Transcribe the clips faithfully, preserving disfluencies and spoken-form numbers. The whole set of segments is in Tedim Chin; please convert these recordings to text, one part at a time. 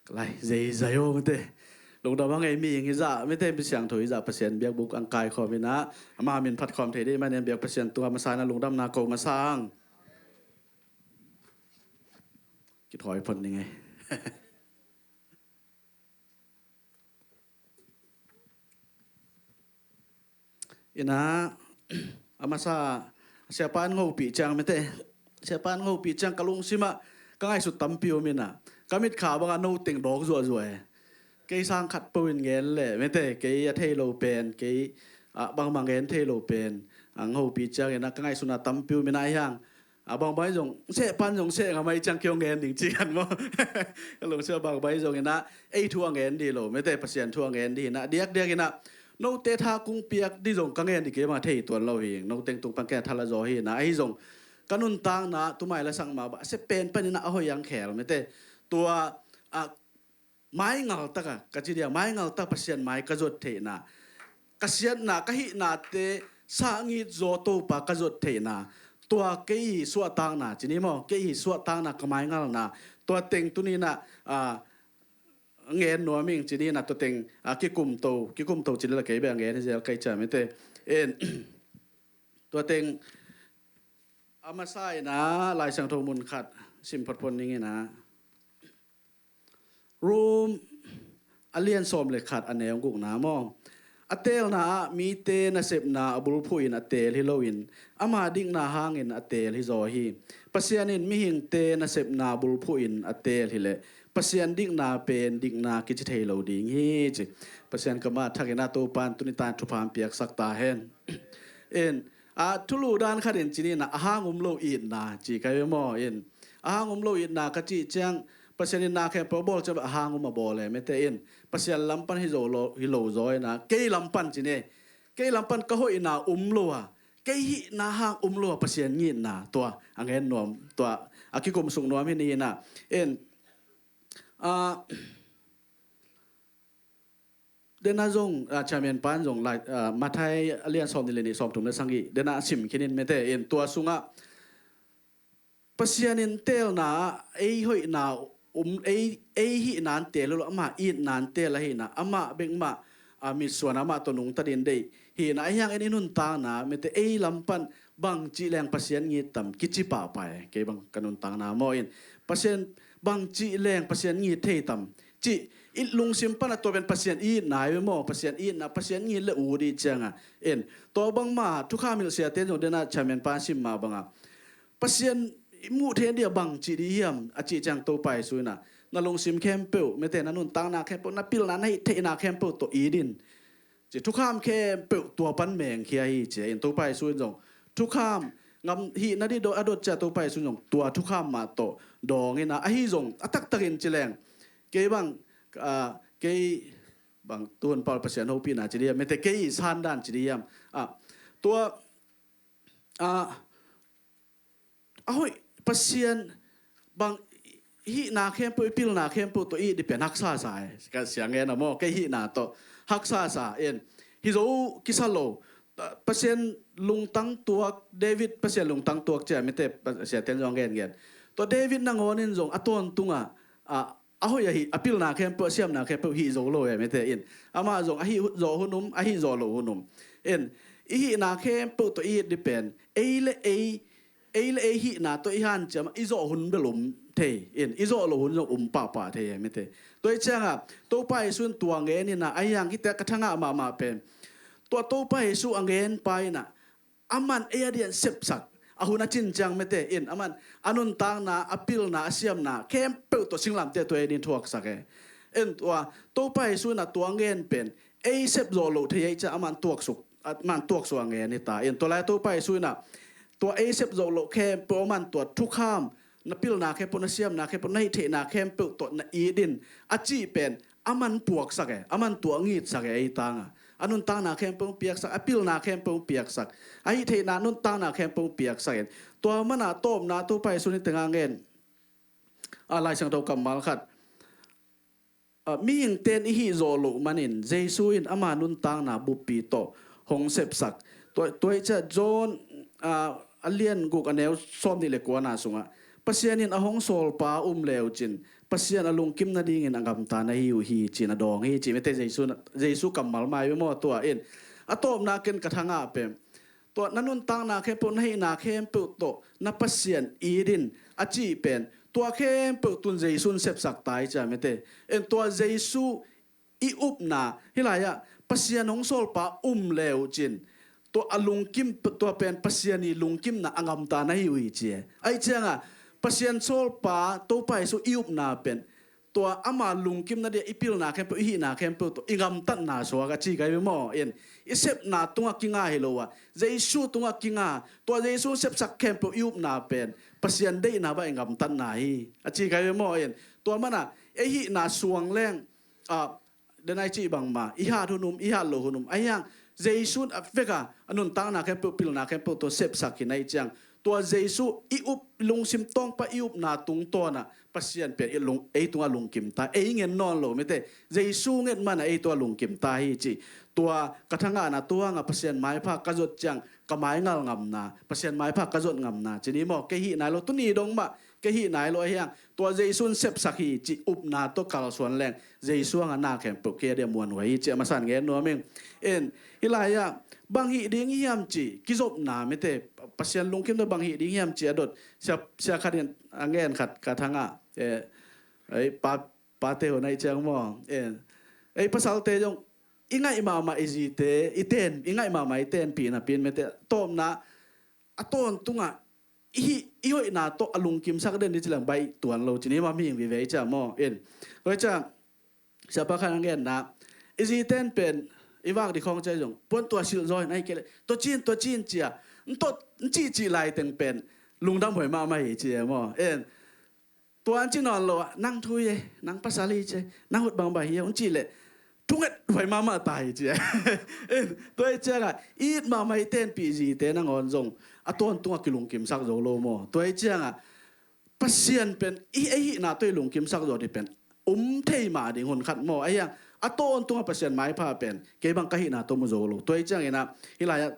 Ka lai zeizai aw mite. Lungdam a ngei mi ing hi zah mite, mi siangtho hi zah Pasian biakbuk ang kaikhawm inah ama min phatkhawm thei dih manin biak Pasian tungah masa inah lungdamna ko masa ang. Kithawi phot ning ei. Inah a masa siapa in hopih ciang mite, siapa in hopih ciang ka lungsimah ka ngaihsut tampi om inah ka mitkha bangah no teng dawk zuahzuah e. Kei sang khat po in ngen leh mite, kei a thei lo pen, kei ah bangmah ngen thei lo pen ang hopih ciang inah ka ngaihsutna tampi om inah ahi hang a bangbai zong seh pan zong seh ngam ahi ciang kei hong ngen ding ci kan maw? Ka lungsim a bangbai zong inah ei thu a ngen dih lo mite, Pasian thu a ngen dih inah diakdiak inah note tha kung piak dih zong ka ngen dih kei bang a thei tuan lo hi. No teng tung pan kei a thala zaw hi inah ahi zong ka nuntakna tumai lasak mah bah a seh pen pan inah a hoih ang khel mite. Tua a maingal taka ka ci dia maingal taka Pasian mai ka zot theihna, ka siatna ka hihnate sangit zaw Topa ka zot theihna, tua kei hi suahtakna ci ni maw, kei hi suahtakna ka maingalna, tua teng tuni inah a ngen nuam ing ci ni inah tua teng a kikumto kikumto ci lel a kei beh a ngen hi zel kai cia mite. En tua teng a masa inah Lai Siangtho mun khat sim photphot ning inah Rom a lian sawm le khat a neu gukna maw? A teelna ah mite nasepna a bulphuh in a teel hi loin ama dikna hangin a teel hi zaw hi. Pasian in mihingte nasepna bulphuh in a teel hileh Pasian dikna pen dikna kici thei lo ding hi ci. Pasian kamah thak inah Topa in tuni tan thupha piaksak ta hen. In a thulu dan khat in ci ni inah a hang um lo itna ci ka hi maw? In a hang um lo itna ka cih ciang Pasian in na khempeuh a bawl ciang a hang um a bawl e mite. In Pasian lam pan hi zo lo hi lo zaw inah kei lam pan ci ni, kei lam pan ka hoihna um lo a, kei hihna hang um lo a Pasian ngitna tua a ngen nuam, tua a kikum suk nuam hi ni inah. In a Dena zong a chairman pan zong lai a Mathai a lian sawm nih le nih sawm thum le sagih dena a sim khinin mite. In tua sungah Pasian in teelna ah ei hoihna um ei ei hihna in teel lo amah itna in teel ahihna amah bek mah a mitsuan amah tawh nungta din deih hihna ahi hangin i nuntakna mite ei lam pan bangci leng Pasian ngit tam kici pahpah e. Kei bang ka nuntakna maw in Pasian bangci leng Pasian ngit thei tam cih i lungsim pan a tua pen Pasian itna hi ve maw? Pasian itna Pasian ngit le ut i cianga en tua bangma thukham hilh siate zong dena chairman pa sim mah banga Pasian i muh thei dia bangci di hiam a cih ciang Topa Jesu inah na lungsim khempeuh mite na nuntakna khempeuh na pilna na hih theihna khempeuh tawh it in ci thukham khempeuh tua pan mengkhia hi ci in Topa Jesu in zong thukham ngam hihna di a dot cia Topa Jesu in zong tua thukham mah tawh dawng inah ahi zong a taktakin ci leng kei bang kei bang tuhun pal Pasian hopihna ci di hiam mite kei i sandan ci di hiam? Tua a hoih Pasian bang hihna khempeuh i pilna khempeuh tawh i dipen haksa sa e. Ka siang en a maw kei hihna tawh haksa sa en hi zo kisa lo. Pasian lungtang tuak David Pasian lungtang tuak cia mite Pasian ten zong gen gen tua David nangawn in zong a tawntunga a a hoih ahi a pilna khempeuh a siamna khempeuh hih zo lo e mite in amah zong a hih zawh hun um a hih zawh loh hun um in i hihna khempeuh tawh i it di pen ei le ei ei le ei hihna tawh i hanciam i zawh hun bel um thei in i zawh loh hun zong um pahpah thei e mite. Tua i cianga Topa Jesu in tua ngen inah ahi hang hite ka thangah mahmah pen tua Topa Jesu a ngen pa inah aman ei a dian sepsak a hun a cin ciang mite in aman a nuntakna a pilna a siamna khempeuh tawh singlamte tua ei din thuaksak e. En tua Topa Jesu inah tua ngen pen ei sep zawh loh thei ei ciah aman tuaksuk aman tuaksuk a ngen hi ta in tua lai Topa Jesu inah tua ei sep zawh loh khempeuh aman tua thukham na pilna khempeuh na siamna khempeuh na hih theihna khempeuh tawh na it in a cih pen aman puaksak e aman tua ngitsak e ei tanga a nuntakna khempeuh piaksak a pilna khempeuh piaksak a hih theihna nuntakna khempeuh piaksak in tua mana tawpna Topa Jesu in tenga ngen a Lai Siangtho kammal khat mihingten i hih zawh loh manin Jesu in ama nuntakna buppi tawh hong sepsak. Tua i ciah John a lian guk a neu sawm nih le kuana sungah Pasian in a hong sawlpa um leu cin Pasian a lungkim nadingin a gamta na hi uh hi, ci-in a dawng hi, ci mete. Jesu, Jesu kammal mai ve maw tua in. A tawpna ken ka thangah pen, tua na nuntakna khempeuh, na hihna khempeuh tawh na Pasian it in a cih pen, tua khempeuh tun Jesu in sepsak ta hi, ci a mete. En tua Jesu i upna, hih lai-ah Pasian hong sawlpa um leu cin tua a lungkim, tua pen Pasian i lungkimna a gamta na hi uh hi, ci e. Ahi ciangah Pasian sawlpa Topa Jesu i upna pen tua ama lungkim nading i pilna khempeuh, i hihna khempeuh tawh i gamtatna suak a ci kai ve maw. En i sepna tungah kinga hi lo a, Jesu tungah kinga, tua Jesu sepsak khempeuh i upna pen Pasian deihna bang i gamtatna hi a ci kai ve maw. En tua mana ei hihna suang leng a, den ai cih bangma i hat hun um, i hat lo hun um, ahi hang Jesu in a veka a nuntakna khempeuh, pilna khempeuh tua sepsak hi na hi ciang, tua Jesu i up lungsim tawngpa i upna tungtawnah Pasian pen i lung, ei tungah lungkim ta, ei ngen nawn lo mete, Jesu nget mana ei tungah lungkim ta hi ci. Tua ka thangahna, tua hangah Pasian maipha ka zot ciang ka mai ngal ngamna, Pasian maipha ka zot ngamna ci ni maw. Kei hih nai lo, tuni dong mah kei hih nai lo ahi hang tua Jesu in sepsak hi ci upna tawh kalsuan leng Jesu hangah na khempeuh kei a dia muanhuai hi ci a masa in ngen nuam ing. En hih lai-ah bang hih ding hiam ci kizopna mete, Pasian lungkimna bang hih ding hiam ci a dot sia, sia khat in a ngen khat ka thangah, eh, ei pa, pate hun ahi ciang maw. En ei pasalte zong i ngaih mahmah i zite i ten, i ngaih mahmah i tenpih napi in mete, tawpna a tawntungah i hih, i hoihna tawh a lungkimsak den ni ci leng baih tuan lo ci ni mah, mihing vive i ciah maw. En tua i ciah siapa khan a ngenna, i zite in pen i vak ding khawng ciah zong puan tua silh zaw in ahi kei leh tua cin, tua cin cia n tot n cihcih laiteng pen lungdam huai mahmah hi ci e maw. En tua an ci nawn lo ah, nang thu hi e, nang pasal hi ci e, nang ut bangbang hi e, un cih leh thunget huai mahmah ta hi ci e. Tua hi ciangah i it mahmah i tenpih zite nangawn zong a tawntungah kilungkimsak zo lo maw. Tua hi ciangah Pasian pen i ei hihna tawh i lungkimsak zo ding pen um thei mah ding hun khat maw. Ahi hang a tawntungah Pasian maipha pen kei bang ka hihna tawh mu zo lo. Tua hi cianginah hih lai-ah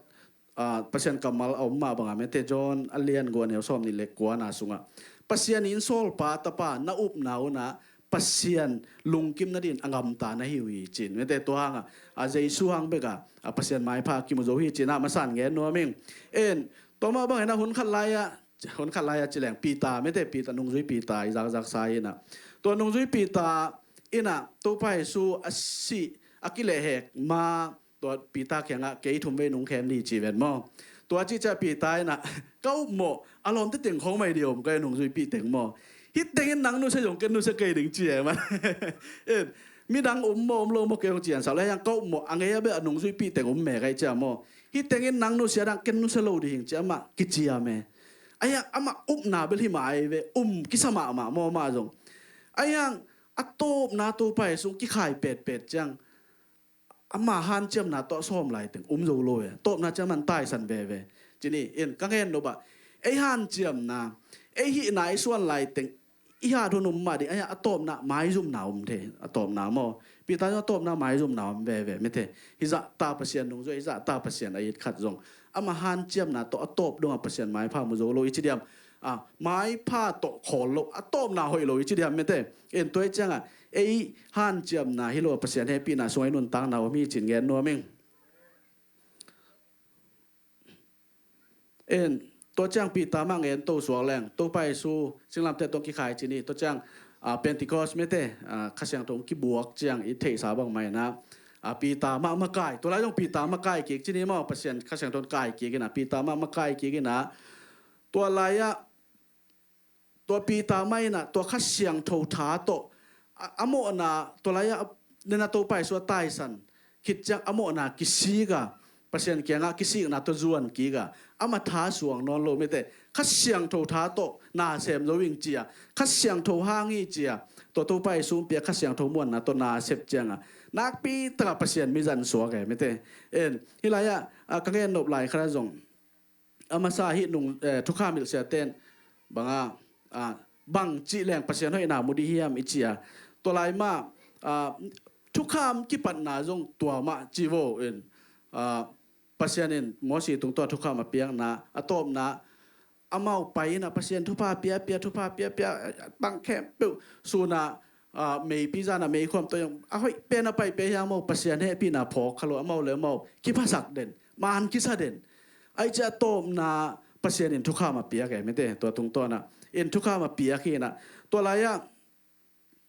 Pasian kammal a om mah bangah mete, John a lian guk a neu sawm nih le kuana sungah Pasian in sawlpa tapa na upna unah Pasian lungkim nadin a ngamta na hi uh hi cin mete. Tua hangah a Jesu hang bekah a Pasian maipha kimu zo hi cinah masa in ngen nuam ing. En tua mah bangin a hun khat lai-ah, hun khat lai-ah ci leng Peter mete, Peter, nungzui Peter i zakzaksa inah, tua nungzui Peter inah Topa Jesu a sih a kilehhek ma tua Peter kiangah kei thum vei nung khem ni ci ven maw. Tua cihciah Peter inah ka upmawh a lawmte teng khawng mai dih om ka e, nungzuipih teng maw. Hih tengin nang nusia zong ken nusia kei ding ci e man. En midang um maw um lo maw kei hong ciansak lo, hiang ka upmawh a ngei a beh a nungzuipih teng um me ka i cia maw. Hih tengin nang nusia dang ken nusia lo dih hing ci amah kiciam e. Ahiang amah upna bel hi mah ai ve, um kisa mahmah maw mah zong. Ahiang a tawpna Topa Jesu kikhai petpet ciang ama hanciamna tawh a sawm laiteng um zo lo e. Tawpna ciang man taisan veve. Cini in ka ngen nop ah ei hanciamna, ei hihna i suan laiteng i hat hun um mah ding, ahiang a tawpna maizumna um thei, a tawpna maw. Peter zong a tawpna maizumna um veve mete. Hih zahta Pasian nungzui, hih zahta Pasian a it khat zong ama hanciamna tawh a tawp dongah Pasian maipha mu zo lo i ci diam. A maipha tawh khawl lo, a tawpna hoih lo i ci diam mete. En tua i ciangah ei hanciamna hi lo a Pasian hehpihna sungah i nuntakna om hi cin ngen nuam ing. En tua ciang Peter mah ngen to suak leng Topa Jesu singlamteh tawh kikhai cini. Tua ciang Pentecost mete, Kha Siangtho hong kibuak ciang i theihsa bangmah inah Peter mah makai, tua lai zong Peter makai kik cini maw, Pasian Kha Siangtho hong kai kik inah Peter mah makai kik inah tua lai-ah tua Peter mah inah tua Kha Siangtho tha tawh a, a mawhna, tua lai-ah nena Topa Jesu a taisan khit ciang a mawhna kisik a, Pasian kiangah kisikna tawh zuan kik a, ama tha suang nawn lo mete. Kha Siangtho tha tawh na sem zo ing cia, Kha Siangtho hang hi cia, tua Topa Jesu hong pia Kha Siangtho muanna tawh na sep ciangah nakpi takah Pasian mizan suak e mete. En hih lai-ah ka ngen nop lai khatah zong a masa hih nung, eh, thukham hilh siaten banga, ah, bang cih leng Pasian hoihna mu dih hiam i cia. Tua lai mah, ah, thukham kipatna zong tua mah ci vo in, ah, Pasian in Mosi tung tua thukham a piakna, a tawpna, amau pai in ah Pasian thupha piapia, thupha piapia, bang khempeuh sun ah, ah, meipi zan ah meikhuam tawh zong a hoih pen a pai pia hiang maw, Pasian hehpihna phawk kha lo, amau le amau kiphasak den, man kisa den. Aih ciah a tawpna Pasian in thukham a piak e, mite, tua tungtawn ah in thukham a piak hi in ah, tua lai-ah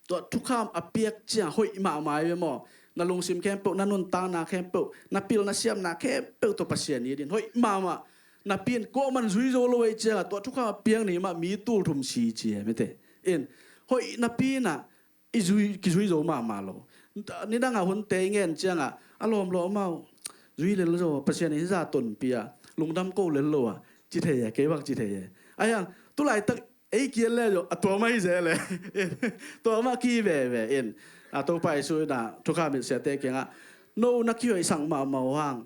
tua thukham a piak ciang hoih mahmah hi ve maw. Na lungsim khempeuh, na nuntakna khempeuh, na pil na siamna khempeuh tua Pasian it in hoih mahmah. Napi in kuaman zui zo lo ahih ciangah tua thukham a piak ni mah mi tul thum si ci e, mite. In hoih napi in ah i zui, kizui zo mahmah lo. Nidang ah hunte i ngen ciangah a lawmlawm amau zui lel zo, Pasian in hih zah tonpih a, lungdam ko lel lo a, ci thei e, kei bang ci thei e. Ahi hang tulaitak ei kian le zong a tua mah hi zel e. Tua mah kihi veve in, a, Topa Jesu in ah thukham hilh siate kiangah, no na kihoihsak mahmah uh hang,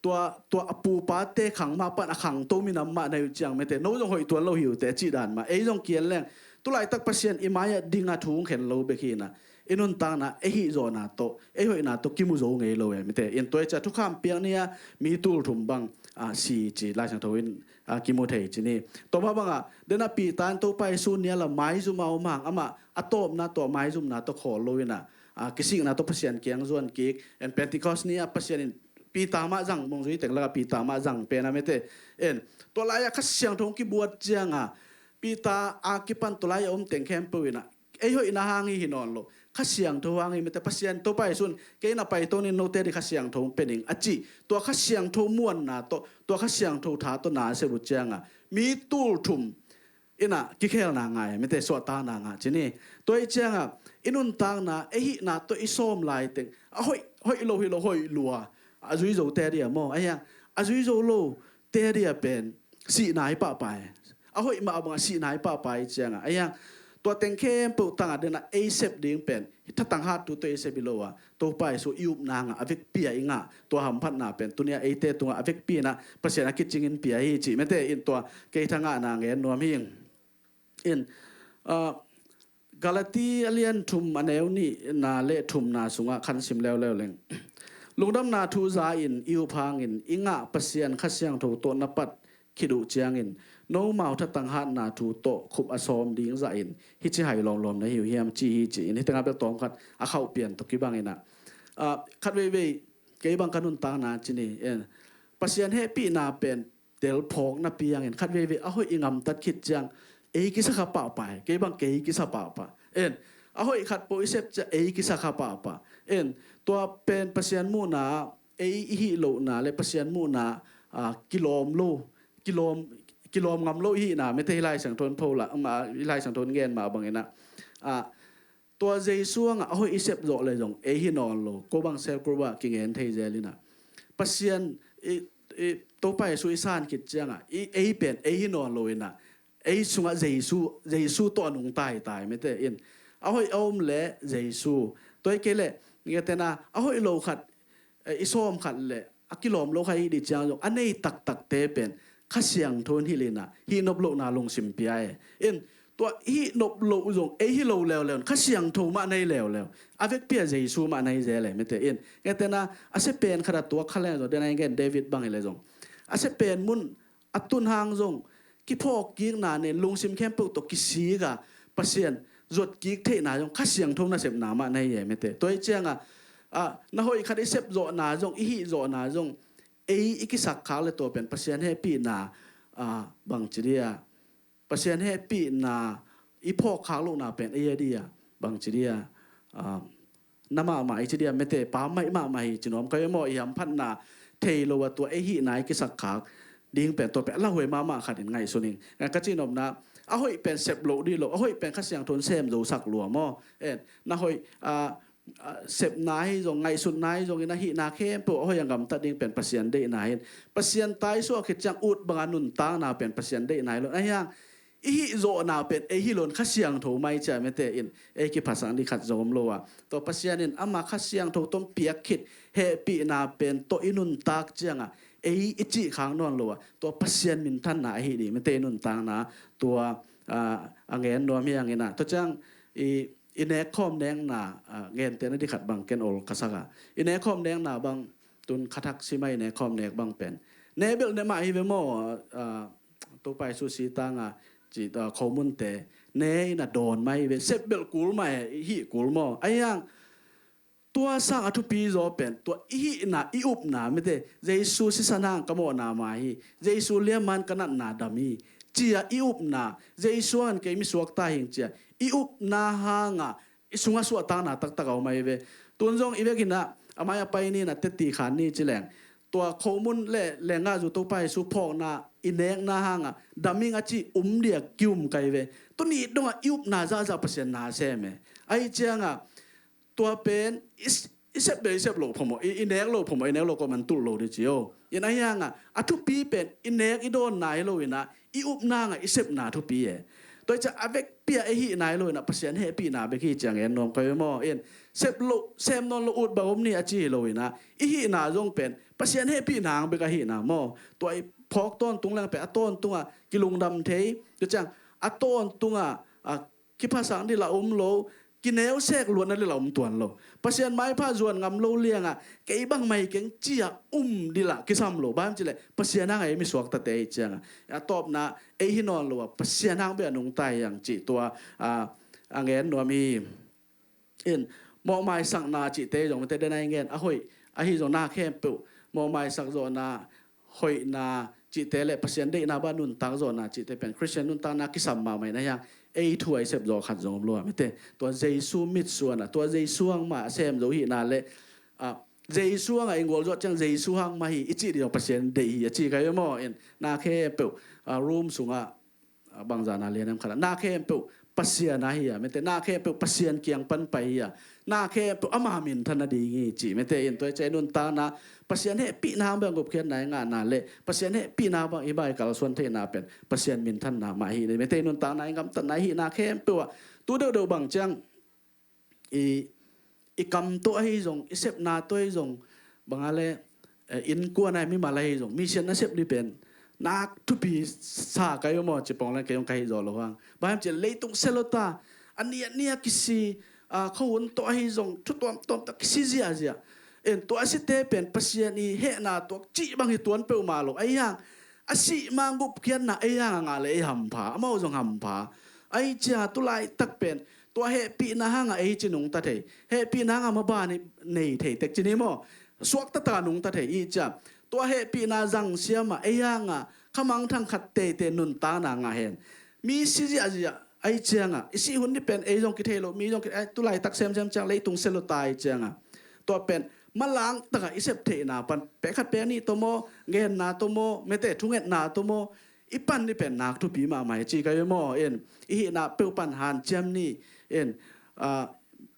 tua, tua a pupate khang mah pan a khangto minam mah na hi uh ciang, mite, no zong hoih tuan lo hi uh teh, cih dan mah ei zong kian leng, tulaitak Pasian i mai-ah ding a, thu hong khen lo bek hi in ah, i nuntakna, ei hihzawhna tawh, ei hoihna tawh kimu zo ngei lo e, mite. In tua ciah thukham piak ni-a mi tul thum bang, a, si ci Lai Siangtho in, a, kimu thei ci ni. Tua mah bangah den a Peter in Topa Jesu nial a maizum a om hang, amah a tawpna tua maizumna tawh khawl lo in ah, a, kisikna tawh Pasian kiang zuan kik. In Pentecost ni-ah Pasian in Peter mah zang, mong zui teng lakah Peter mah zang pen a, mite. In tua lai-ah Kha Siangtho hong kibuat ciangah Peter a kipan tua lai-ah om teng khempeuh in ah ei hoihna hang hi hi nawn lo, Kha Siangtho hang hi, mite. Pasian, Topa Jesu in kei na pai to ning, note ding Kha Siangtho hong pia ning a cih, tua Kha Siangtho muanna tawh, tua Kha Siangtho tha tawh na a sep uh ciangah mi tul thum in ah kikhelna ngah e, mite, suahtakna ngah ci ni. Tua ahih ciangah i nuntakna, ei hihna tawh i sawm lai teng a hoih, hoih lo hi lo, hoih lua a zui zote a dia maw. Ahi hang a zui zo lote a dia pen sihna hi pahpah e. A hoih mah bangah sihna hi pahpah ahih ciangah, ahi hang tua teng khempeuh tangah den ah ei sep ding pen hih thatang hat thu tawh ei sep hi lo a, Topa Jesu i upna hangah a vekpi-a i ngah, tua hamphatna pen tuni-ah eite tungah a vekpi in ah Pasian a kicingin pia hi cih, mite, in tua kei thangahna ngen nuam hi ing. In, ah, Galati a lian thum, a neu nihna le thumna sungah khan sim leuleu leng, lungdamna thu za-in i up hangin i ngah Pasian Kha Siangtho tawh na pat khit uh ciangin nomau thatang hatna thu tawh khup a sawm ding zahin hih ci hai lawmlawm na hi uh hiam, ci hi ci-in hih tengah bel tawmkhat a khauh pian tawh kibang in ah, ah, khat veivei kei bang ka nuntakna ci ni. In Pasian hehpihna pen tel phawk napi hangin khat veivei a hoih i ngamtat khit ciang ei kisa kha pahpah e, kei bang kei kisa pahpah. In a hoih khat peuh i sep ciang ei kisa kha pahpah. In tua pen Pasian muhna, ei i hih lohna le Pasian muhna, a, kilawm lo, kilawm, kilawm ngam lo i hihna, mite, hih Lai Siangtho in pho la, um, a, hih Lai Siangtho in ngen mah bangin ah, a, tua Jesu hangah a hoih i sep zawh le zong ei hi nawn lo, ko bang cell group ah kingen thei zel in ah, Pasian i, i, Topa Jesu i san khit ciangah i, ei pen ei hi nawn lo in ah, ei sungah Jesu, Jesu tawh a nungta hi ta hi, mite. In a hoih a om le Jesu, tua hi kei leh ngetena a hoih lo khat, eh, i sawm khat le a kilawm lo khat i hih ding ciang zong a nei taktakte pen Kha Siangtho in hilh in ah hih nop lohna lungsim pia e. In tua hih nop loh zong ei hi lo leuleu in Kha Siangtho mah nei leuleu, a vekpi-a Jesu mah nei zel e, mite. In ngetena a sia pen khat a tuak kha leng zong, den a i ngen David bang hi le zong, a sia pen mun a tun hang zong kiphawk kikna nen lungsim khempeuh tawh kisik a, Pasian zuat kik theihna zong Kha Siangtho nasepna mah na hi e, mite. Tua hi ciangah, a, na hoih khat i sep zawhna zong, i hih zawhna zong ei i kisak khak le tua pen Pasian hehpihna, a, bang ci dia, Pasian hehpihna i phawk khak lohna pen ei a dia, bang ci dia, a, na mahmah hi ci dia, mite, pammaih mahmah hi ci nuam ka hi maw. I hamphatna thei lo a tua ei hihna i kisak khak ding pen tua pen a lauhuai mahmah khat in ngaihsun ing. Ka cihnopna, a hoih pen sep loh dih lo, a hoih pen Kha Siangtho in sem zosak lua maw. En, na hoih, a, a, sepna hi zong, ngaihsutna hi zong in a hihna khempeuh a hoih a ngamtat ding pen Pasian deihna hi in, Pasian taisuah khit ciang ut banga nuntakna pen Pasian deihna hi lo. Ahi hang i hih zawhna pen ei hi lo in Kha Siangtho mai cia, mite, in ei kiphasak ding khat zong om lo a, tua Pasian in ama Kha Siangtho tawh piak khit hehpihna pen tawh i nuntak ciangah ei i cih khak nawn lo a, tua Pasian minthanna ahi ding, mite, i nuntakna tua, a, a ngen nuam hi hang in ah. Tua ciang i, i nekkhawm nekna, a, ngente na ding khat bang ken ol ka sak a, i nekkhawm nekna bang tun kha thak sim a i nekkhawm nek bang pen ne bel ne mah hi ve maw, a, Topa Jesu sitang a ci, ah, khomunte ne in a dawn mah hi ve. Sep belh kul mah e, i hih kul maw. Ahi hang tua sang a thupi zaw pen tua i hihna, i upna, mite, Jesu sisan hang ka mawhna ma hi, Jesu liamman ka natna dam hi, ci-a i upna, Jesu hangin kei mi suakta hing ci-a i upna hang a i sungah suahtakna taktak a om ahi ve. Tun zong i vekin ah a mai a pai ni in ah teti khan ni ci leng, tua khomun le lenggahzu Topa Jesu phawkna i nekna hang a dam ing a ci um ding a ki-um kei ve. Tuni dong a i upna zahzah Pasian na sem e. Ahi ciang a tua pen i, i sep bel i sep loh phamawh, i, i nek loh phamawh, i nek loh kawm an tulh lo ding ci o. In ahi hang a a thupi pen i nek i dawnna hi lo in ah i upna hang a i sepna thupi e. Tua hi ciang a vekpi a i hihna hi lo in ah Pasian hehpihna bek hi ci-a ngen nuam ka hi ve maw. In sep loh, sem nawn loh, ut bang om ni a ci hi lo in ah i hihna zong pen Pasian hehpihna hang bek a hihna maw. Tua i phawk tawntung leng pen a tawntung a kilungdam thei, tua ciang a tawntung a, a, kiphasak ding la om lo, kineusek luatna ding la om tuan lo. Pasian maipha zuan ngam lo liang a kei bang mai keng ci-a um ding la kisam lo. Bang hiam cih leh Pasian hang a ei mi suaktate hi ciang a, a tawpna ei hi nawn lo a Pasian hang bek a nungta hi hang cih tua, a, a ngen nuam hi. In mawhmaisakna cihte zong mite, den a i ngen a hoih ahi zong na khempeuh, mawhmaisak zawhna, hoihna cihte le Pasian deihna bang nuntak zawhna cihte pen Khristian nuntakna kisam mahmah in ahi hang ei thu a i sep zawh khat zong om lo a mite. Tua Jesu mitsuan a, tua Jesu hang mah a sem zo hihna le, a, Jesu hang a i gualzawh ciang Jesu hang mah hi i cih ding zong Pasian deih hi a ci ka hi ve maw. In na khempeuh, a, Rom sungah, a, bangzah na lian em khat ah na khempeuh Pasian a hi a mite, na khempeuh Pasian kiang pan pai hi a, na khempeuh ama minthan nading hi ci mite. In tua hi ciang i nuntakna Pasian hehpihna hang bek a gupkhiatna i ngahna le Pasian hehpihna bang i bai kalsuan theihna pen Pasian minthanna mah hi mite. I nuntakna, i gamtatna, i hihna khempeuh ah tu deuhdeuh bang ciang i, i kam tawh ahi zong, i sepna tawh ahi zong, bang a le, eh, innkuan a, mimal ahi zong, mission a sep ding pen nak thupi sa ka hi ve maw. Ci pong leng kei zong ka hih zaw lo hang. Bang hiam cih leh leitung sia lo ta, a ni a ni a kisi, a, khuahun tawh ahi zong thu tuamtuam tawh kisi ziahziah. En, tua a site pen Pasian i hehna tuak cih bang hi tuan peuhmah lo. Ahi hang a sih ma gupkhiatna ei hang a ngah leh ei hampha, amau zong hampha. Ahi ciang a tu laitak pen tua hehpihna hang a ei ci nungta thei, hehpihna hang a maban i nei thei tek ci ni maw. Suakta tak a nungta thei i hih ciang tua hehpihna zang siam a ei hang a khamangthang khat teitei nuntakna ngah hen. Mi si ziahziah ahi ciang a i sih hun ni pen ei zong kithei lo, mi zong kithei, tu laitak semsem ciang leitung sia lo ta ahi ciang a tua pen malang tak a i sep theihna pan pek khat pek nih tawh maw, genna tawh maw, mite thungetna tawh maw, i pan ni pen nak thupi mahmah hi ci ka hi ve maw. En, i hihna peuh pan hanciam ni. En, a,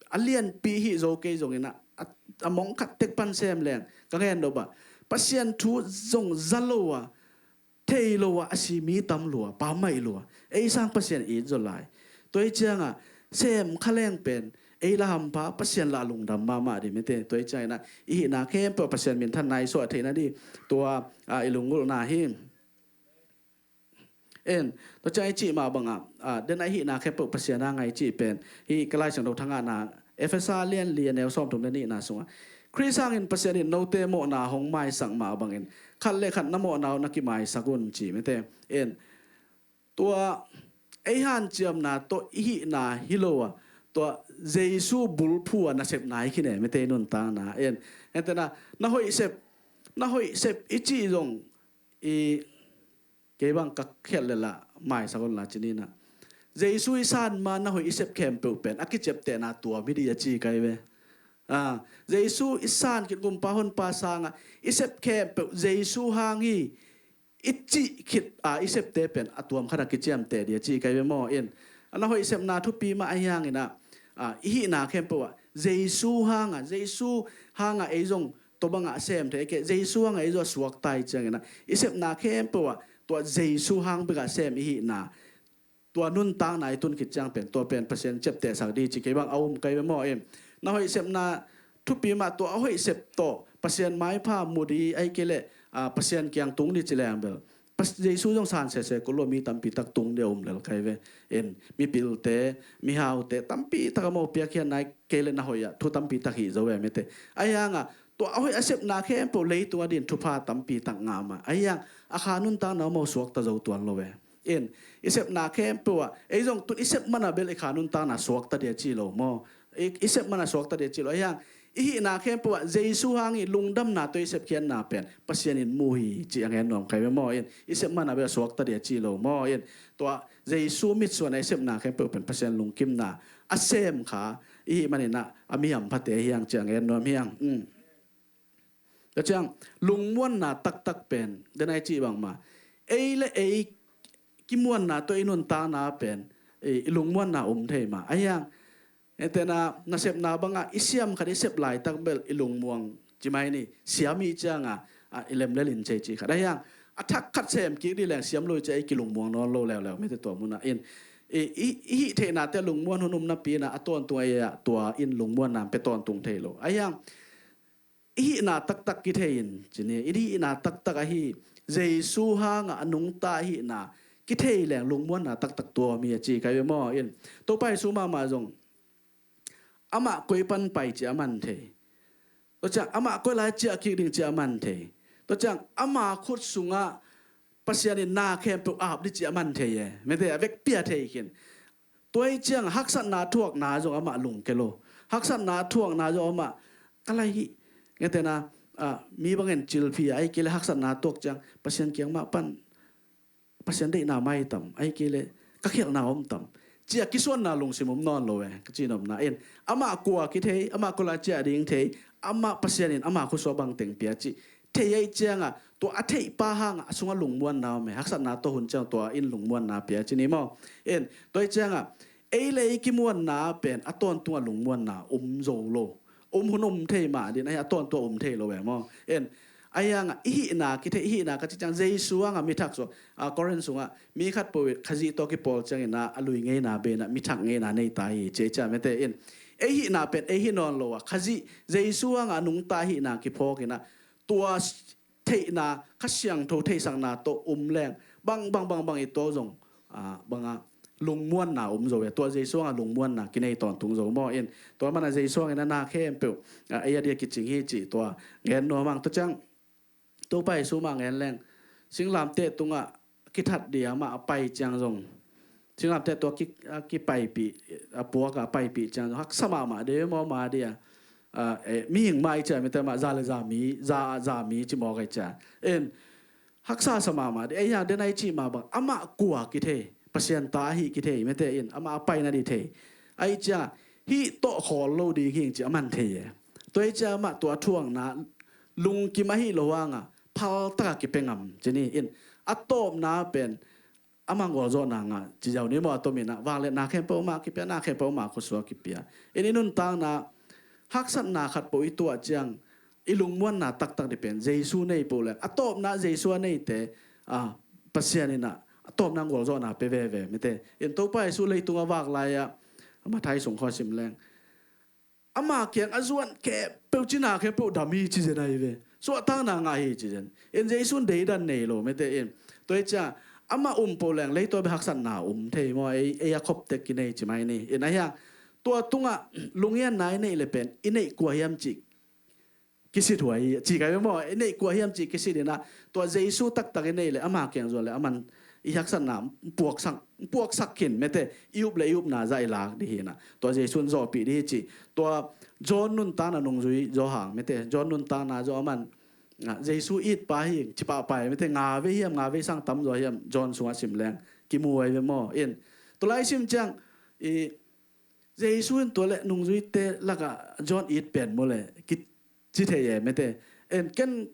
a lianpi hih zo kei zongin a, a, a mong khat tek pan sem leng ka ngen lo bah, Pasian thu zong za lo a, thei lo a, a si mi tam lua, pammaih lua. Ei sang Pasian it zaw lai. Tua hi ciang a sem kha leng pen ei la hampha, Pasian la lungdam mahmah ding mite. Tua hi ciangin a i hihna khempeuh Pasian minthanna i suah theihna ding tua, a, i lunggulhna hi. En, tua ciang i cih mah bang a, a, den a i hihna khempeuh Pasian hang a i cih pen hih ka Lai Siangtho thangahna Efesa lian li a neu sawmthum le nihna sungah, Khrist hangin Pasian in note mawhna hong maisak mah bangin khat le khat na mawhna uh na kimaisak un ci mite. En, tua ei hanciamna tawh i hihna hi lo a, tua Jesu bulphu a nasepna hi khin e mite, i nuntakna. En, en tena, na hoih sep, na hoih sep i cih zong i, kei bang ka khialh le la maisak un la ci ni na. Jesu i san ma na hoih i sep khempeuh pen a kiciaptehna tuam hi ding a ci ka hi ve. A, Jesu i san khit, Gumpa Honpa sang a i sep khempeuh Jesu hang hi i cih khit a i septe pen a tuam khat a kiciamteh ding a ci ka hi ve maw. In, a na hoih sepna thupi mah ahi hangin a, a, i hihna khempeuh ah Jesu hang a, Jesu hang a ei zong tua bang a sem thei kei, Jesu hang a ei zong a suakta hi ciangin a i sepna khempeuh ah tua Jesu hang bek a sem i hihna, tua nuntakna i tun khit ciang pen tua pen Pasian ciaptehsak ding ci kei bang a um ka hi ve maw. In, na hoih sepna thupi mah, tua a hoih sep tawh Pasian maipha mu ding, ahih kei leh, a, Pasian kiang tung ding ci leng bel Pas-, Jesu zong san sese kul lo, mi tampi tak tung ding a um lel ka hi ve. In, mipilte, mihaute tampi tak a maw, piakkhiatna kei leh na hoih ah thu tampi tak hih zo e mite. Ahi hang a Tua a hoih a sepna khempeuh leitung a din thupha tampi tak ngah mah. Ahi hang a kha nuntakna om a suakta zo tuan lo e. In, i sepna khempeuh ah, ei zong tun i sep mana bel i kha nuntakna suakta dia ci lo maw? I, i sep mana suakta dia ci lo. Ahi hang, i hihna khempeuh ah Jesu hang i lungdamna tawh i sepkhiatna pen Pasian in mu hi ci a ngen nuam kha ve maw? In, i sep mana bel suakta dia ci lo maw? In, tua Jesu mitsuan a i sepna khempeuh pen Pasian lungkimna a sem kha i hih manin ah a mi hamphate hi hang ci a ngen nuam hi hang. Um. Tua ciang, lungmuanna taktak pen, den a i cih bangmah, ei le ei kimuanna tawh i nuntakna pen, i, i lungmuanna um thei mah. Ahi hang, entena, nasepna bangah, i siam khat i sep laitak bel i lungmuang ci mai ni, siam i ciangah, a, i lemlel in cei ci khat. Ahi hang, a thak khat sem kik di leng siam lo i ciah i kilungmuang nawn lo leuleu, mete tua munah in. I, i, i hih theihnate lungmuan hun um napi inah, a tawntung a, tua in lungmuanna pe tawntung thei lo. Ahi hang, i hihna taktak kithei in, ci ni, i hihna taktak ahi, Jesu hangah a nungta i hihna kithei leng lungmuanna taktak tuam hi a ci kha ve maw? In, Topa Jesu mahmah zong, amah koi pan pai ci a man thei. Tua ciang, amah koi lai ciah kik ding ci a man thei. Tua ciang, ama khut sungah Pasian in na khempeuh ap di ci a man thei e. Mete a vekpi a thei khin. Tua i ciang haksatna thuakna zong amah lungke lo. Haksatna thuakna zong amah ka lai hi. Ngetena, a, mi bangin cilphi a, ahih kei le haksatna tuak ciang Pasian kiang mah pan Pasian deihna mai tam, ahih kei le ka khialhna om tam. Ci a kisuanna lungsim om nawn lo e, ka ci nopna in. Amah kua kithei, amah kua lai ciah ding thei, amah Pasian in amah khut sungah bangteng pia ci. Thei ahih ciangah, tua a theihpa hangah a sungah lungmuanna om e, haksatna tawh hun ciang tua in lungmuanna pia ci ni maw? In, tua ahih ciangah, ei le ei kimuanna pen a tawntungah lungmuanna um zo lo. Um hun um thei mah din, ahi a tawntungah um thei lo e maw? In, ahi hangah, i hihna kithei, i hihna ka ci ciang, Jesu hangah mi thak suak, a, Korin sungah, mi khat po Khazih tawh kipawl ciangin ah, a lui ngeina benah, mi thak ngeina nei ta hi, ci a, ci a mete in. Ei hihna pen, ei hi nawn lo a, Khazih, Jesu hangah a nungta hihna kiphawk inah, tua theihna, Kha Siangtho theihsakna tawh um leng, bang, bang, bang, bang i tua zong, a, bangah lungmuanna um zo e, tua Jesu hangah lungmuanna kinei tawntung zo maw? In, tua mana Jesu hangin a na khempeuh, a, ei a dia kicing hi ci tua ngen nuam hang. Tua ciang, Topa Jesu mah ngen leng, singlamteh tungah kithat dia mah a pai ciang zong, singlamteh tua ki, a kipaipih, a puak a paipih ciang zong, haksa mahmah de maw ma dia, a, e, mihing mah i cia, mite mah za le za mi, za, za mi ci mawk a i cia. In, haksa sa mahmah de, ei hang den a i cih mah bang, amah kua kithei, Pasian ta ahi kithei, mite in, amah a paina di thei. A i cia, hih tawh khawl lo ding hing ci a man thei e. Tua i cia amah tua thuakna, lungkim ahi lo hangah, phal taka kipia ngam, ci ni in, a tawpna pen, amah gualzawhna ngah ci ziau ni maw, a tomin ah, vangliatna khempeuh amah kipia, na khempeuh amah khut sungah kipia. In i nuntakna, haksatna khat po i tuah ciang, i lungmuanna taktak di pen, Jesu nei po le, a tawpna Jesu a neite, a, Pasian in ah, a tawpna gualzawhna pe veve, mite. In Topa Jesu leitung a vak lai-ah, Matthai sung khawng sim leng. Ama kiang a zuan khempeuh cina khempeuh dam hi ci zen ahi ve. Suahtakna ngah hi ci zen. In Jesu in deidan nei lo, mete in. Tua i cia, amah um po leng, leitaw bek haksatna um thei maw, ei, ei a khop tek kinei ci mai ni. In ahi hang, tua tungah, lungngianna i neih le pen, i neih kua hiam cih kisit huai hi, ci kai ve maw, i neih kua hiam cih kisit inah, tua Jesu taktak i neih le, ama kiang zuan le, aman i haksatna puaksak, puaksak khin, mete, i up le i upna zah i lak di hi inah, tua Jesu in zawhpih di hi ci, tua John nuntakna nungzui zaw hang, mete, John nuntakna zaw aman, a, Jesu itpa hi, ci pahpah hi, mete, nga vei hiam, nga vei sang tam zaw hiam, John sungah sim leng, kimu ai ve maw, in, tua lai sim ciang, i, Jesu in tua le nungzuite lakah John it pen maw le, ki, ci thei e, mete. En ken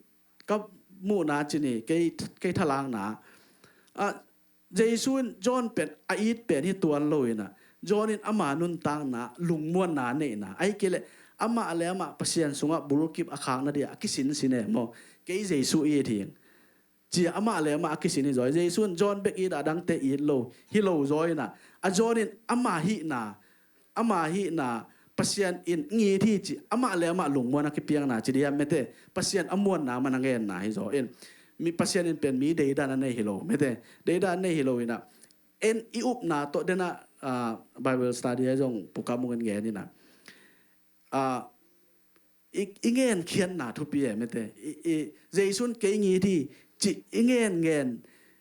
ka muhna ci ni, kei, kei thalakna. A, Jesu in John pen a it pen hi tuan lo inah, John in ama nuntakna, lungmuanna neihna. Ahih kei le, amah le amah Pasian sungah bulkip a khakna dia, a kisinsin e maw. Kei Jesu it hing. Ci a amah le amah a kisin hi zaw. Jesu in John bek it a, a dangte it lo, hi lo zaw inah. A John in ama hihna, ama hihna, Pasian in ngit hi ci, amah le amah lungmuan a kipiakna ci diam mete. Pasian a muanna man a ngenna hi zaw in. Mi Pasian in pen mi deidan a nei hi lo, mete. Deidan a nei hi lo inah. En i upna tawh dena, ah, Bible study a zong pukam ung in ngen inah. Ah, i, i ngenkhiatna thupi e mete. I, i, Jesu in kei ngit hi cih i ngen ngen,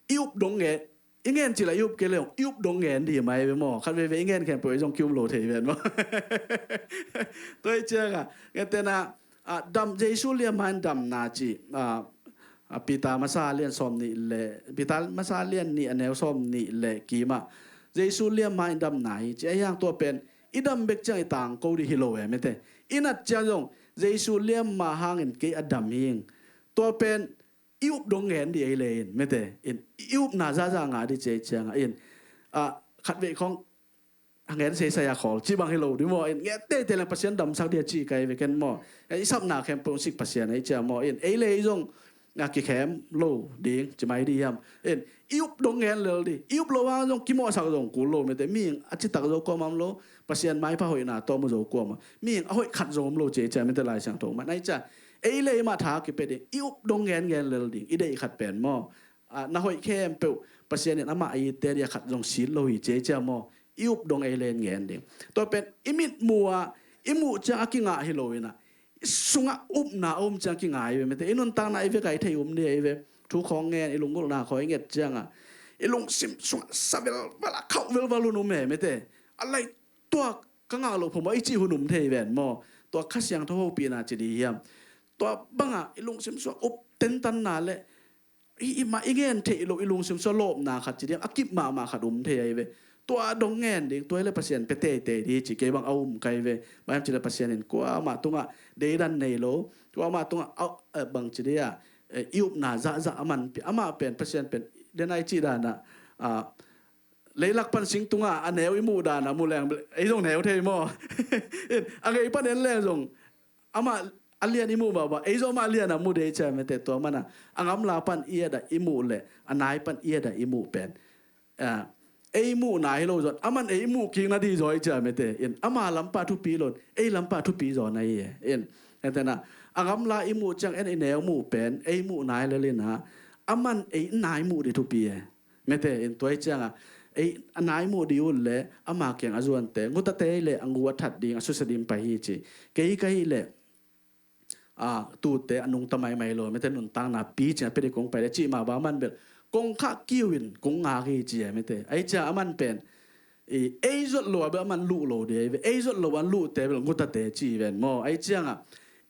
i up dong ngen, i ngen cih la i up kei le hong, i up dong ngen dih mai ve maw. Khat veve i ngen khempeuh i zong ki up lo thei ven maw. Tua hi ciangah, ngetena, ah, dam, Jesu liamma in damna cih, ah, ah, Peter masa lian sawm nih le, Peter masa lian nih a neu sawm nih le kimah, Jesu liamma in damna hi ci a hiang tua pen, i dam bek ciang i tangko dih hi lo e mete. I nat ciang zong, Jesu liamma hangin kei a dam hing. Tua pen, i up dong ngen dih ei le in, mete, in, i upna zaza ngah dih ci ei ciangah, in, ah, khat vei khong, a ngen seisai a khawl, ci bang hi lo dih maw, in, nget teitei leng Pasian damsak dih a ci kai ve ken maw. Eh, i sapna khempeuh sik Pasian ei cia maw, in, ei le ei zong, a kikhem lo ding, ci mai dih hiam. In, i up dong ngen lel dih, i up lo hang zong kimawhsak zong kul lo, mete, mihing a citak zo kuamah om lo, Pasian maipha hoihna tawh mu zo kuamah. Mihing a hoih khat zo om lo ci ei cia, mete, Lai Siangtho mah. Nai cia, ei le ei mah tha kipia ding, i up dong ngen ngen lel ding, i deih khat pen maw. Ah, na hoih khempeuh, Pasian in amah a itte dih a khat zong sit lo hi ci ei cia maw. I up dong ei le ei ngen ding. Tua pen, i mitmuh ah, i muh ciang a kingah hi lo inah. I sungah upna a um ciang kingah hi ve, mete. I nuntakna i vek a i thei um dih ei ve. Thu khawng ngen, i lunggulhna khawng i nget ciangah. I lungsim sungah sa velval a khauh velval hun um e, mete. A lai tua ka ngah loh phamawh i cih hun um thei ven maw. Tua Kha Siangtho hopihna ci dih hiam. Tua bangah i lungsim sungah up tentanna le i, i mah i ngen theih loh i lungsim sungah lawpna khat ci dih hiam. A kip mahmah khat um thei ahi ve. Tua dong ngen ding, tua hi le Pasian pia teitei dih ci kei bang a um kai ve. Bang hiam ci le Pasian in kuamah tungah deidan nei lo. Kuamah tungah a, eh, bang ci dih a, eh, i upna zahzah a manpih. Amah pen, Pasian pen, den ai cih danah, ah, leilak pan sing tungah a neu i muh dan a mu leng, ei zong neu thei maw. In, a ngei pan en leng zong, amah a lian i muh mahmah, ei zong amah lian a mu dei cia mete. Tua mana, a ngamla pan i et a i muh le, a nai pan i et a i muh pen, ah, ei muhna hi lo zong, aman ei muh kikna dih zaw i cia mete. In, ama lampa thupi lo in, ei lampa thupi zaw na hi e. In, entena, a ngamla i muh ciang en i neu muh pen, ei muhna hi lel inah, aman ei nai muh dih thupi e. Mete, in tua hi ciangah, ei, a nai muh dih un le, ama kiang a zuante, ngutate hi le, a ngu a that ding, a susia ding pai hi ci. Kei ka hi le, ah, tute, a nungta maimai lo, mete nuntakna pi ciang a pia dih kong pai le, cih mah bang aman bel, kong khah kiu in, kong ngak hi ci e, mete. Ahi ciang aman pen, i, ei zot lo a bel aman luh lo dih, ei ve, ei zot lo an luhte bel, ngutate ci ven maw. Ahi ciangah,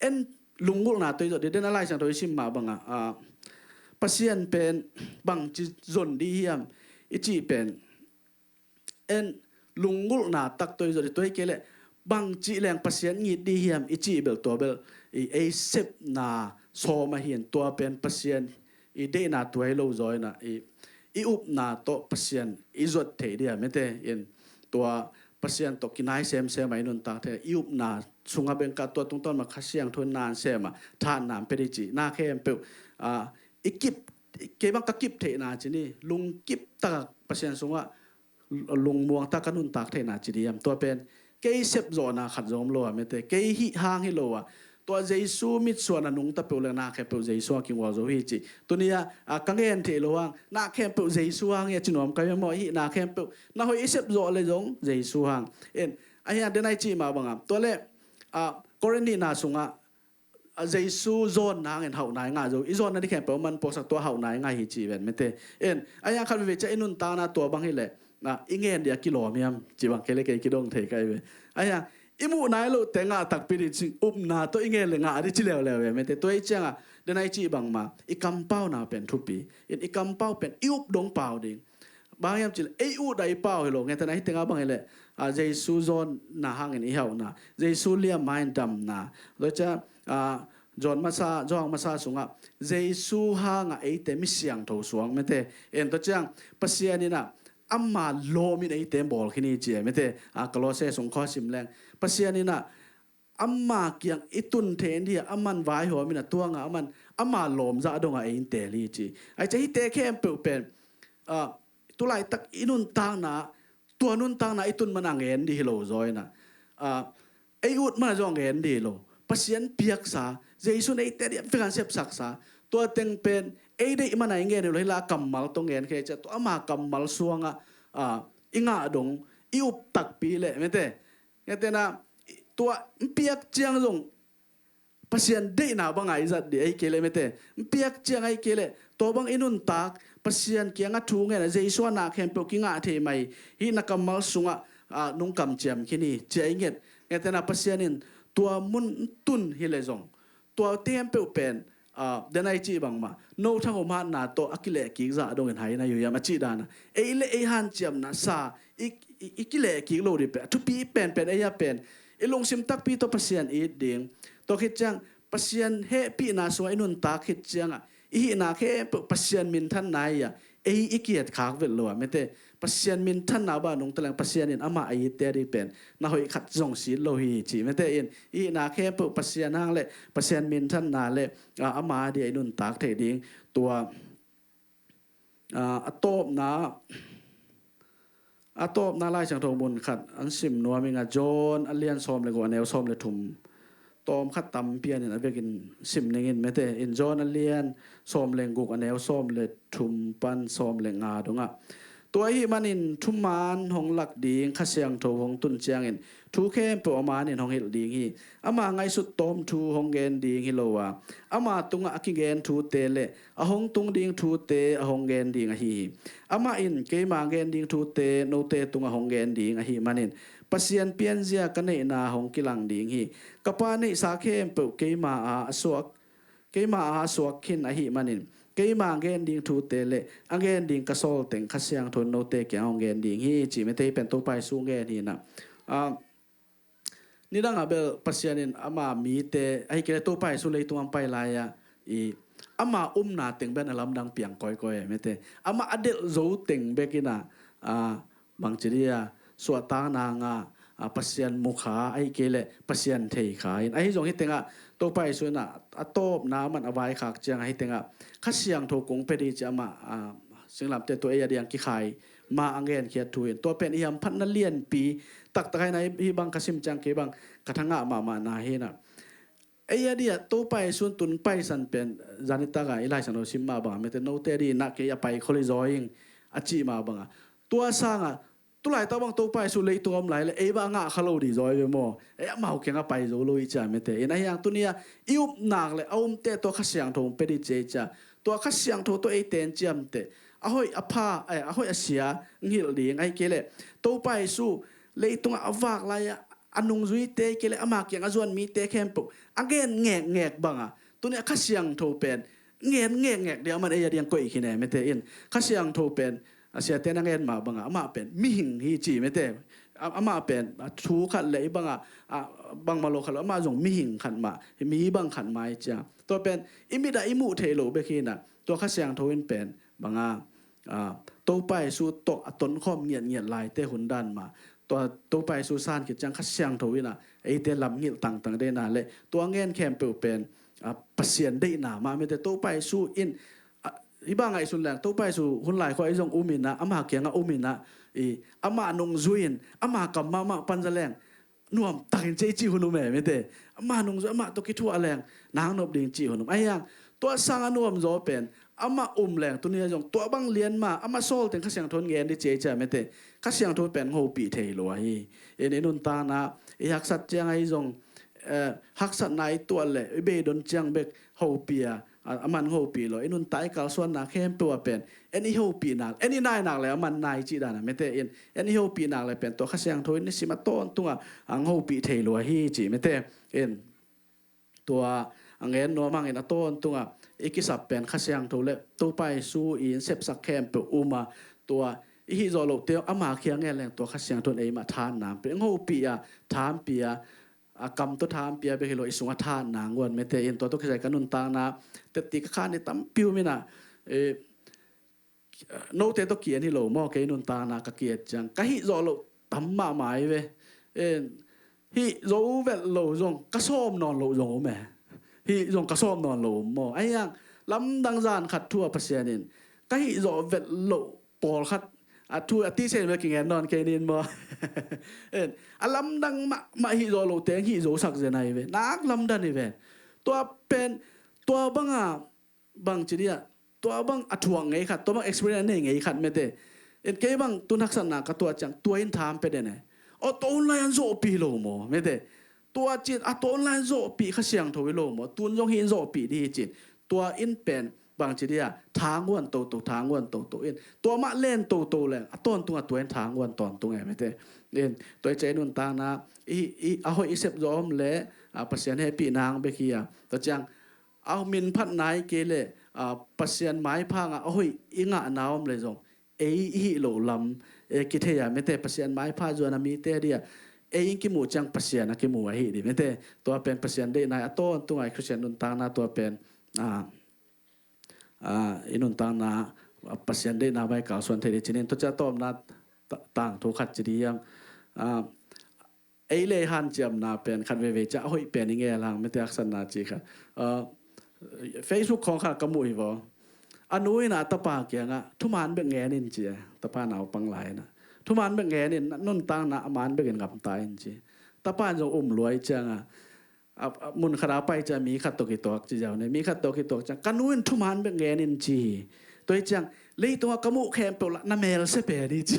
en lunggulhna tawh i zot dih, den a Lai Siangtho i sim mah bangah, ah, Pasian pen bangci zon dih hiam i cih pen, en lunggulhna tak tawh i zot dih, tua hi kei leh bangci leng Pasian ngit dih hiam i cih bel tua bel i ei sepna sawm ahi in, tua pen Pasian i deihna tua hi lo zaw inah i, i upna tawh Pasian i zot theih dih a mete. In, tua Pasian tawh kinai semsem a i nuntak thei, i upna sungah bengkah tua tungtawn mah Kha Siangtho in na sem a, thahatna pia dih ci, na khempeuh, ah, i kip, kei bang ka kip theihna ci ni, lungkip takah Pasian sungah lungmuang tak ka nuntak theihna ci dih hiam. Tua pen kei sepzawhna khat zong om lo a mete, kei hih hang hi lo a. Tua Jesu mitsuan a nungta peuh le na khempeuh Jesu a kingual zo hi ci. Tuni a, a, ka ngen theih lo hang, na khempeuh Jesu hang hi a ci nuam ka hi maw, hih na khempeuh. Na hoih i sepzawh le zong Jesu hang. En, a hiang den ai cih mah bangah. Tua le, a, Korin nihna sungah, a, Jesu zawnna hangin hauhna i ngah zo. I zawnna dih khempeuh man puaksak tua hauhna i ngah hi ci ven mete. En, a hiang khat veve ciah i nuntakna tua bang hi le, na, i ngen dih a kilawm hiam, ci bang kei le kei kidong thei ka hi ve. A hiang, i muh nai loh te ngah takpi dih cih upna tawh i ngen le ngah dih ci leuleu ve mete. Tua hi ciangah, den ai cih bangmah, i kampauna pen thupi. In i kampau pen, i up dong pau ding. Bang hiam cih le, ei uh dah i pau hi lo, ngetena hi tengah bang hi le, a, Jesu zawnna hangin i hauhna. Jesu liamma in damna. Tua ciah, a, John masa, John masa sungah, Jesu hangah eite mi siangtho suang mete. En tua ciang, Pasian inah, ama lawmin eite bawl khin hi ci e mete. A, Kolose sung khawng sim leng. Pasian inah, ama kiang i tun thei in dih a, aman vaihawm inah tua ngah aman, ama lawmzah dongah ei in teel hi ci. Ai ciah hihte khempeuh pen, a, tulaitak i nuntakna, tua nuntakna i tun mana ngen dih hi lo zaw inah. A, ei ut mana zong ngen dih hi lo. Pasian piaksa, Jesu in eite dih a vek an sepsaksa. Tua teng pen, ei deih mana i ngen hi lo, hi la kammal tawh ngen khei ciah. Tua ama kammal suangah, a, i ngah dong, i up takpi le, mete. Ngetena, tua, piak ciang zong, Pasian deihna bangah i zat dih ahi kei leh mete, piak ciang ahi kei leh tua bang i nuntak, Pasian kiangah thu ngen a, Jesu a na khempeuh kingah thei mai hi, na kammal sungah nung kamciam khin hi, ci-a i nget. Ngetena Pasian in tua mun tun hi leh zong, tua khempeuh pen, denai cih bangmah no thang om hatna tawh a kilehkik zah dongin hai na uh hiam a cih dana, ei le ei hanciamna sa i, i, i kilehkik lo dih pen a thupi penpen ei a pen, i lungsim takpi tawh Pasian it ding. Tua khit ciang Pasian hehpihna sungah i nuntak khit ciangah i hihna khempeuh Pasian minthanna hi-a, ei i kietkhak vet lo a mete, Pasian minthanna bang nungta leng Pasian in amah a itte a dih pen na hoih khat zong sit lo hi ci mete in, i hihna khempeuh Pasian hang le Pasian minthanna le ama a dih a i nuntak thei ding. Tua a tawpna, a tawpna Lai Siangtho mun khat an sim nuam ing a, John a lian sawm le guk a neu sawm le thum. Tawm khat tampi an in a vekin sim ningin mete in, John a lian sawm le guk a neu sawm le thum pan sawm le nga dongah, tua ahih manin thuman hong lak ding Kha Siangtho hong tun ciangin thu khempeuh a manin hong hilh ding hi. Ama ngaihsut tawm thu hong gen ding hi lo a, ama tungah a kigen thute le a hong tung ding thute a hong gen ding ahi hi. Amah in keima gen ding thute note tungah hong gen ding ahih manin Pasian pianzia ka neihna hong kilang ding hi. Ka Pa neihsa khempeuh keima a a suak, keima a a suak khin ahih manin keima gen ding thute le a gen ding ka sawl teng Kha Siangtho in note kiang hong gen ding hi ci mete. Hih pen Topa Jesu gen hi na. Nidangah bel Pasian in ama mite ahi kei le Topa Jesu leitung a pai lai-a i ama umna teng bel a lamdang piang kawikawi mete, ama a delh zo teng bekin a, bangci dih a, suahtakna nga, Pasian mukha ahi kei le Pasian theikha in ahi zong hih tengah Topa Jesu in a tawpna man a vaikhak ciang ahi tengah Kha Siangtho kong pia dih ci ama, singlamteh tawh ei a diang kikhai ma a ngenkhiat thu in, tua pen i hamphatna lianpi taktak ahi na. Hih bang ka sim ciang kei bang ka thangah mahmahna hi na. Ei a dih a Topa Jesu in tun paisan pen zanitak a i Lai Siangtho sim mah bangah mete, note a dih na kei a pai khol hi zaw ing a cih mah bangah, tua sangah tulaitak bang Topa Jesu leitung a om lai le ei bang a ngah kha lo dih zaw hi ve maw. Ei amau kiangah pai zo lo hi cia mete in ahi hang tuni a i upnak le a umte tawh Kha Siangtho hong pia dih ci ei cia. Tua Kha Siangtho tawh ei ten ciamteh a hoih a pha, a hoih a sia hong hilh ding ahi kei le Topa Jesu leitungah a vak lai-a a nungzuite kei le ama kiang a zuan mite khempeuh a ngen ngekngek bangah tuni a Kha Siangtho pen ngen ngekngek dih a man ei a diang koih khin e mete in. Kha Siangtho pen a siate na ngen mah bangah amah pen mihing hi ci mete. Amah pen a thu khat le i bangah, bangmah lo khat lo, amah zong mihing khat mah, mi bang khat mah hi cia. Tua pen i mit ah i muh theih loh bek hi na. Tua Kha Siangtho in pen bangah Topa Jesu tawh a tonkhawm ngiatngiat laite hun dan mah tua Topa Jesu san khit ciang Kha Siangtho in a eite lamngilh tangtang deihna le tua ngen khempeuh pen Pasian deihna mah mete. Topa Jesu in i bang ngaihsun leng Topa Jesu hun lai khua i zong um in a, ama kiangah um in a, i amah nungzui in ama kam mahmah panza leng nuamtakin ci ei cih hun um e mete. Amah nungzui amah tawh kithuah leng nang nop ding cih hun um. Ahi hang tua sangah nuamzaw pen amah um leng tuni a zong tua bang lian mah amah sawl teng Kha Siangtho in ngen dih ci ei cia mete. Kha Siangtho pen hopih thei lo ahi. In i nuntakna i haksat ciang ahi zong haksatna i tuah le i beidon ciang bek hopih a, a man hopih lo. I nuntak i kalsuanna khempeuh a pen en i hopih nak, en i nai nak le a man nai cih dan a mete in, en i hopih nak le pen tua Kha Siangtho in nisim a tawntung a ang hopih thei lo ahi cih mete in. Tua a ngen nuam hangin a tawntung a i kisap pen Kha Siangtho le Topa Jesu in sepsak khempeuh um a, tua i hih zawh lohte ama kiang ngen leng tua Kha Siangtho in eimah thanna pen ang hopih a, thanpi a, a kam tawh thanpi a bek hi lo, i sungah thanna nguan mete in. Tua tawh kisai ka nuntakna tetti ka khan i tampi um in a, note tawh kian hi lo maw, kei nuntakna ka kiat ciang ka hih zawh loh tam mahmah hi ve. Hih zo vet lo zong ka sawm nawn loh zong um e. Hih zong ka sawm nawn loh um maw. Ahi hang lamdang zan khat thu a Pasian in ka hih zawh vet loh pawlkhat a thu a tisen ve kingen nawn kei nin maw. A lamdang mahmah hih zawh loh teng hih zosak zen ahi ve, nak lamdan hi ve. Tua pen tua banga bangci dih a, tua bang a thuak ngei khat, tua bang experience a nei ngei khat mete. En kei bang tun haksatna ka tuah ciang tua in tham pe den e. Aw tua hun lai an zawhpih lo maw mete. Tua cin a tawn lai zawhpih Kha Siangtho hi lo maw? Tun zong hi in zawhpih dih hi cin. Tua in pen bangci dia, thanguan toto, thanguan toto in. Tua mah len toto leng a tawntung a tua in thanguan tawntung e, mete. In, tua i cei nuntakna, i, i, a hoih i sep zaw om le, a, Pasian hehpih nang bek hi a. Tua ciang, a min phat nai kei le, a, Pasian maipha ngah a hoih i ngahna om le zong, ei i hih loh lam, e, kithei a, mete, Pasian maipha zuan a mite dia, ei in kimuh ciang Pasian a kimuh ahi di, mete. Tua pen Pasian deihna a tawntung a i Khristian nuntakna tua pen, a, a, i nuntakna, a, Pasian deihna vai kalsuan thei di cinin, tua cia tawmna ta-, tangthu khat ci di hiam. A, ei le hanciamna pen khat veve cia a hoih pen i ngel hang, mete, haksatna ci khat. A, Facebook khawng khat ka muh hi vaw. A nu in a tapa kiangah, thuman bek ngen in ci e, tapa naupang lai in a. Thuman bek ngen in, nuntakna a man bek in ngamta in ci. Tapa in zong um luai ciangah, a, a, mun khat a pai ciang mi khat tawh kituak ci ziau ne. Mi khat tawh kituak ciang, ka nu in thuman bek ngen in ci hi. Tua hi ciang, leitungah ka muh khempeuh lah na mel se pen hi ci.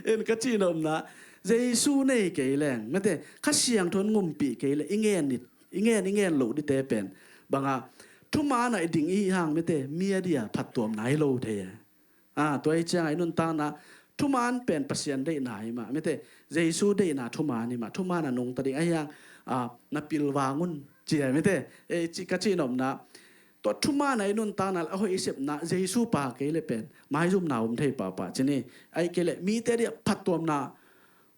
In ka cihnopna, Jesu nei kei leng, mete, Kha Siangtho in ngumpih kei leng, i ngen, i ngen, i ngen loh dite pen. Banga, thuman a i ding i hang, mete, mi a dia phattuamna hi lo thei e. A, tua hi ciangah i nuntakna, thuman pen Pasian deihna hi mah, mete, Jesu deihna thuman hi mah, thuman a nungta ding, ahi hang, a, na pilvang un, ci e, mete, e, ci, ka cihnopna, tua thuman a i nuntakna, a hoih i sepna, Jesu pha kei le pen, maizumna um thei pahpah, ci ni, ahi kei le, mite dia phattuamna,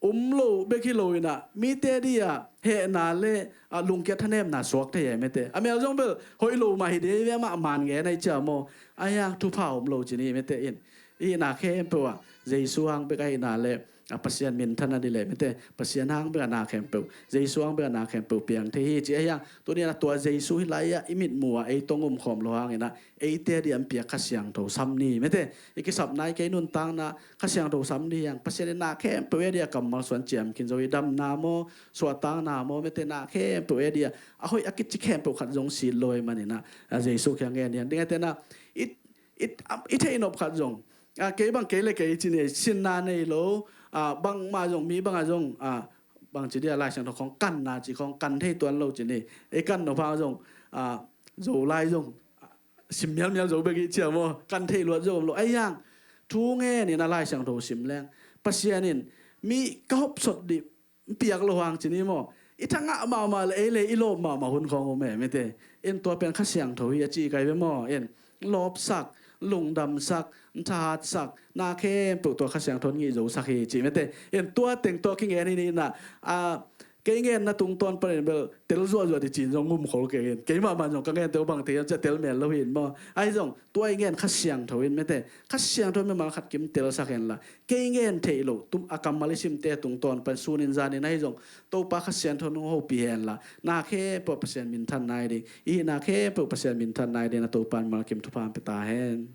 um lo bek hi lo in a, mite dia hehna le, a, lungkia thanemna suak thei e, mete. A mel zong bel hoih lo mah hi dei ve mah man ngen ahi cia maw. Ahi hang thupha um lo ci ni, mete, in. I hihna khempeuh ah, Jesu hang bek ahihna le, a, Pasian minthan a di le, mete. Pasian hang bek a na khempeuh, Jesu hang bek a na khempeuh piang thei hi ci ahi hang. Tuni in a tua Jesu hi lai ah, i mitmu ah, ei tawh um khawm lo hang in a, eite dia hong piak Kha Siangtho sam ni, mete. I kisap nai kei nuntakna, Kha Siangtho sam ni hiang, Pasian in na khempeuh e dia kammal suan ciam khin zo hi, damna maw, suahtakna maw, mete, na khempeuh e dia, a hoih a kici khempeuh khat zong sit lo hi manin a, a, Jesu kiang ngen hiang ding a tena, i, i, a, i theih nop khat zong, a, kei bang kei le kei ci ni, sinna nei lo, a, bangmah zong, mi bangah zong, a, bangci dia Lai Siangtho khawng kanna ci khawng kan thei tuan lo ci ni, ei kan nop hang zong, a, Zolai zong, a, sim mialmial zo bek hi cia maw, kan theih luat zo om lo. Ahi hang, thu ngen in a Lai Siangtho sim leng, Pasian in mi ka hopsot dih, piak lo hang ci ni maw. I thangah mahmah le ei le i lawp mahmah hun khawng om e, mete. In tua pen Kha Siangtho hi a ci kai ve maw. In lawpsak, lungdamsak, thahatsak, na khempeuh tua Kha Siangtho in ngih zosak hi ci, mete. In tua teng tua kingen hi ni in a, a, kei ngenna tungtawn panin bel tel zuahzuah dih ci-in zong ngum khol kei in. Keimah man zong ka ngente uh bang thei hiam cia tel mel lo hi in maw. Ahi zong, tua i ngen Kha Siangtho in, mete. Kha Siangtho in mimal khat kim telsak hen la, kei ngen theih loh, tum, a kammal i simte tungtawn pan sunin zanin ahi zong, Topa Kha Siangtho in hong hopih hen la, na khempeuh Pasian minthan nai ding, i hihna khempeuh Pasian minthan nai ding, na Topa in mimal kim thupha hong pia ta hen.